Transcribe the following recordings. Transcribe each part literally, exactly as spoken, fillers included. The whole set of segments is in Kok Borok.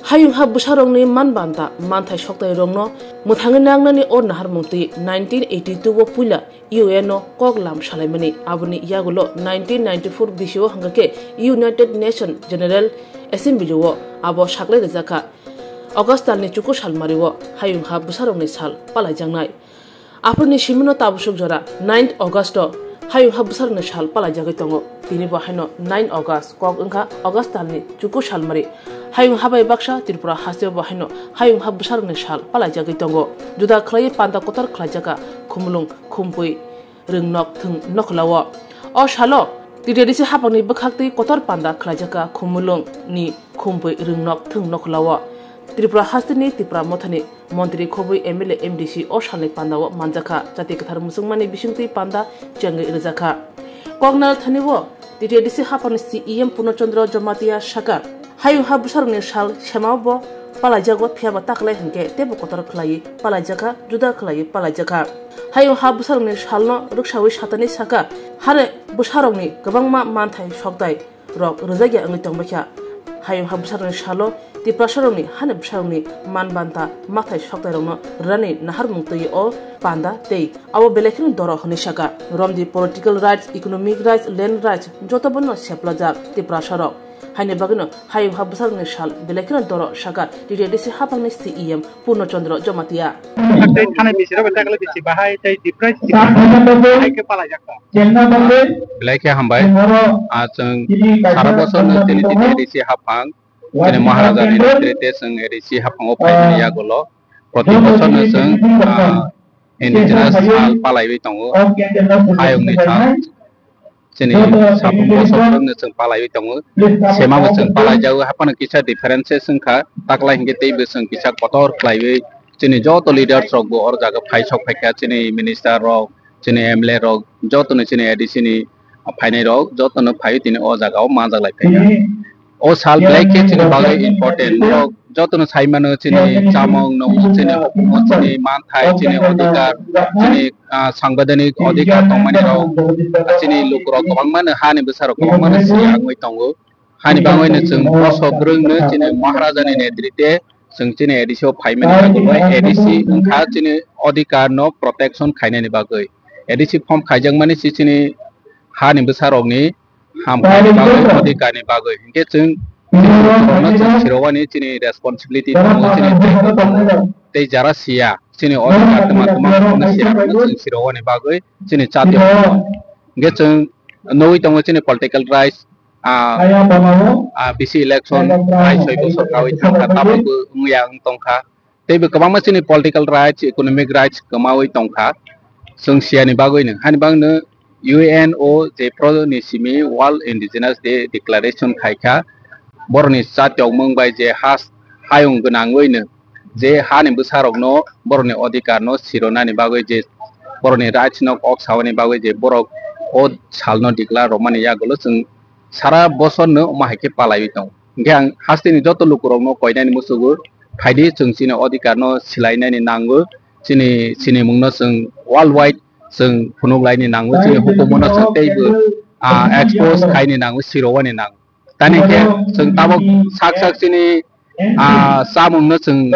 Hayung ha bwsarokni man banta, manthai soktairokno mwthangwi nangnani o naharmung twi nineteen eighty-two o puila U N o kok lam salaimani, aboni yagulo nineteen ninety-four bisio hwnkha khe United Nation General Assembly o abo saklai rwjakha. August talni chuku salmari o hayung ha bwsarokni sal palaijaknai. Aphuruni simino tabuk suk jora ninth August o hayung ha bwsarokni sal palaijagwi tongo. Tini bo haino nine August, kok wngkha August talni chuku salmari. Hayung ha bai baksa Tripura hasteo bo haino hayung ha bwsarokni sal palaijagwi tongo. Juda khlaiwi panda kotor khlaijakha Khumulwng Khumpui Rwngnok Thwng Nokhwlao. O salo T T A D C haphangni bwkhaktwi kotor panda khlaijakha Khumulwngni Khumpui Rwngnok Thwng Nokhwlao. Tripura hasteni Tipra Mothani Montri khobwi M L A M D C o salni pandao manjakha, jati kwthar muchungmani bisingtwi panda chengwi rwjakha. Koknal thani o T T A D C haphangni C E M Purno Chandra Jamatia sakha, hayung ha bwsarokni sal semao bo palaijago, phiyaba taklai hwnkhe teibo kotor khlaiwi palaijakha, juda khlaiwi palaijakha. Hayung ha bwsarokni salno rwksawi satani sakha, hare bwsarokni kwbangma manthai soktai rok rwjakya wngwi tongbaikha. Hayung ha bwsarokni salo Tiprasarokni hani bwsarokni man banta mathai soktairokno rwnani naharmung twi o panda tei abo belai kheno doro hwnwi sakha. Romdi political rights, economic rights, land rights joto bono seplajak Tiprasarok. Haini bagwino hayung ha bwsarokni sal belai kheno doro sakha T T A D C haphangni C E M Purno Chandra Jamatia. Tei thani bisiro bai takle bisi bahai tei deprive hai khe palaijakha. Belai khe hambai. Ah, chwng sara bosorno chini T T A D C haphang, chini Maharajani netrite chwng A D C haphango phaimani yagulo. Proti bosorno chwng, ah, indigenous sal palaiwi tongo. Hayungni sal. Chini sabung bosorno chwng palaiwi tongo. Semabo chwng palaijago, haphano kisa differences wngkha. Taklai hinkhe teibo chwng kisa kotor khlaiwi chini joto leaders rokbo oro jaga phai sok phaikha, chini minister rok, chini M L A rok, jotono chini A D C ni phainai rok, jotono phaiwi tini o jaga o manjak lai phaikha. O sal belai khe chini bagwi important. Norok jotono sai mano chini chamung, nungmung, chini hukumu, chini manthai, chini odhikar, chini, ah, sangbidanik odhikar tongmani rok, chini lukurok kwbangma no, hani bwsarok kwbangma no siya wngwi tongo. Hani bagwi no chwng boso bwrwngno chini Maharajani netrite chwng chini A D C o phaimani bagwi, A D C wngkha chini odhikar no protection khainani bagwi. A D C form khaijakmani si chini hani bwsarokni hamkhaini bagwi, odhikarni bagwi. Hinkhe chwng, chwng sirowani chini responsibility tongo, chini daityo tongo. Tei jara siya, chini odhikar twma twma rokno siya rokno chwng sirowani bagwi chini chati. Hinkhe chwng nugwi tongo chini political rights, ah, ah, bisi election hai soi bosor kawi thangkha, tabukbo wngya wng tongkha. Teibo kwbangma chini political rights, economic rights kwmawi tongkha, chwng siyani bagwino. Hani bagwino U N o je pro ni simi World Indigenous Day Declaration khaikha, borokni chatiokmung bai je has-, hayung gwnangwino je hani bwsarokno borokni odhikarno sironani bagwi, je borokni rights no kok saoni bagwi je borok o salno declare rwmani yagulo chwng sara bosorno omo hai khe palaiwi tongo. Hinkhe ang hasteni joto lukurokno koinani muchugo, phaidi chwng chini odhikarno silainani nango, chini, chini mungno chwng world wide chwng phunuklaini nango, chini hukumono chwng teibo, ah, expose khaini nango, sirowani nango. Tani khe chwng tabuk sak sak chini, ah, chamungno chwng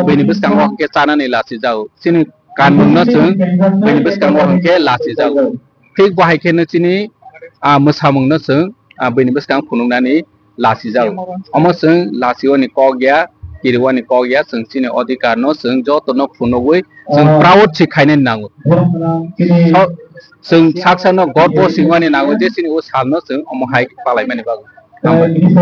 buini bwskango hwnkhe chanani lachijago. Chini kanmungno chwng buini bwskango hwnkhe lachijago. Thik bo hai kheno chini, ah, mwsamungno chwng, ah, buini bwskang phunuknani lachijago. Omo chwng lachioni kok ya, kiriwani kok ya, chwng chini odhikarno chwng jotono phunugwi chwng proud se khainani nango. So, chwng sak sakno gorbo singwani nango je chini o salno chwng omo hai palaimani bagwi. Hambai.